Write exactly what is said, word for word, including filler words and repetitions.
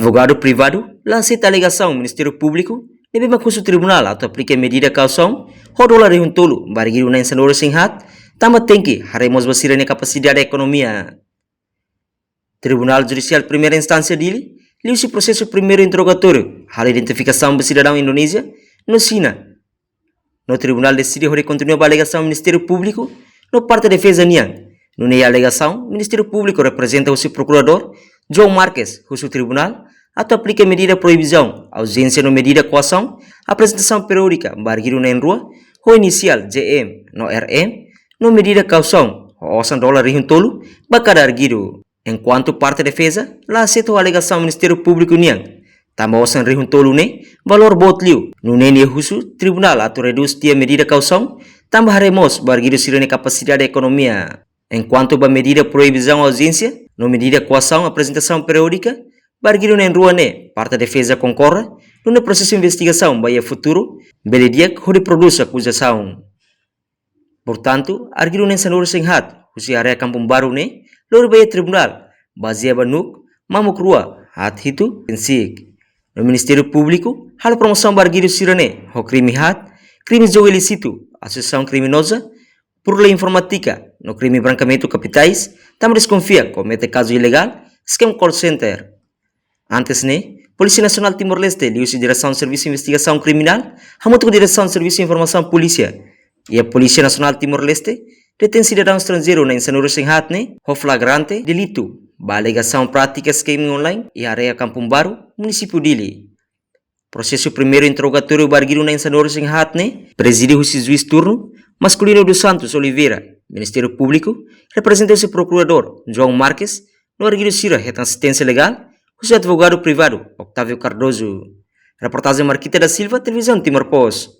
Advogadu privadu la aseita alegasaun Ministériu Públiku ne'ebé mak husu tribunál atu aplika medida kausaun ho dolar rihun tolu ba arguidu na'in sanulu-resin-haat, tanba tenke haree mós ba sira-nia kapasidade ekonomia. Tribunál Judisiál Primeira Instánsia Dili, liuhusi prosesu primeiru interrogatóriu, halo identifikasaun ba sidadaun Indonézia no Xina. No tribunál deside hodi kontinua ba alegasaun Ministériu Públiku no parte defeza nian. Nune'e alegasaun, Ministériu Públiku reprezenta husi Prokuradór João Marques husu tribunál atu aplika medida proibisaun, auzénsia no medida koasaun, aprezentasaun periódika ba arguidu na'in rua, ho inisiál J M no R M, no medida kausaun, ho osan dolar rihun tolu ba kada arguidu. Enkuantu parte defeza la aseita alegasaun Ministériu Públiku nian, tanba osan rihun tolu ne'e valór boot liu, nune'e nia husu tribunál atu redús tiha medida kausaun, tanba haree mós ba arguidu sira-nia kapasidade ekonomia. Enkuantu ba medida proibisaun auzénsia no medida koasaun aprezentasaun periódika ba arguidu na'in rua ne'e, parte defeza konkorda, nune'e prosesu investigasaun ba iha futuru bele di'ak hodi prodús akuzasaun. Portantu, arguidu na'in sanulu-resin-haat husi área Kampung Baru ne'e lori ba iha tribunál, bazeia ba NUC mamuk rua haat hitu resin-sia. No Ministériu Públiku halo promosaun ba arguidu sira-ne'e ho krime haat, krime jogu ilísitu, asosiasaun kriminoza, burla informátika, no krime brankeamentu kapitais, tanba deskonfia komete kazu ilegál, scam call center. Antes ne'e, Polísia Nasionál Timor-Leste, liuhusi Diresaun Servisu Investigasaun Kriminál, hamutuk ho Diresaun Servisu Informasaun Polísia, iha Polísia Nasionál Timor-Leste, detein sidadaun estranjeiru na'in sanulu-resin-haat ne'e ho flagrante delitu ba alegasaun prátika scam online iha área Kampung Baru, Munisípiu Dili. Prosesu primeiru interrogatóriu ba arguidu na'in sanulu-resin-haat ne'e prezide husi juís turnu Masculino dos Santos Oliveira, Ministériu Públiku, reprezenta husi Prokuradór João Marques, no arguidu sira hetan asisténsia legál husi advogadu privadu Octávio Cardoso. Reportajen Marquita da Silva, Televizaun Timor Post.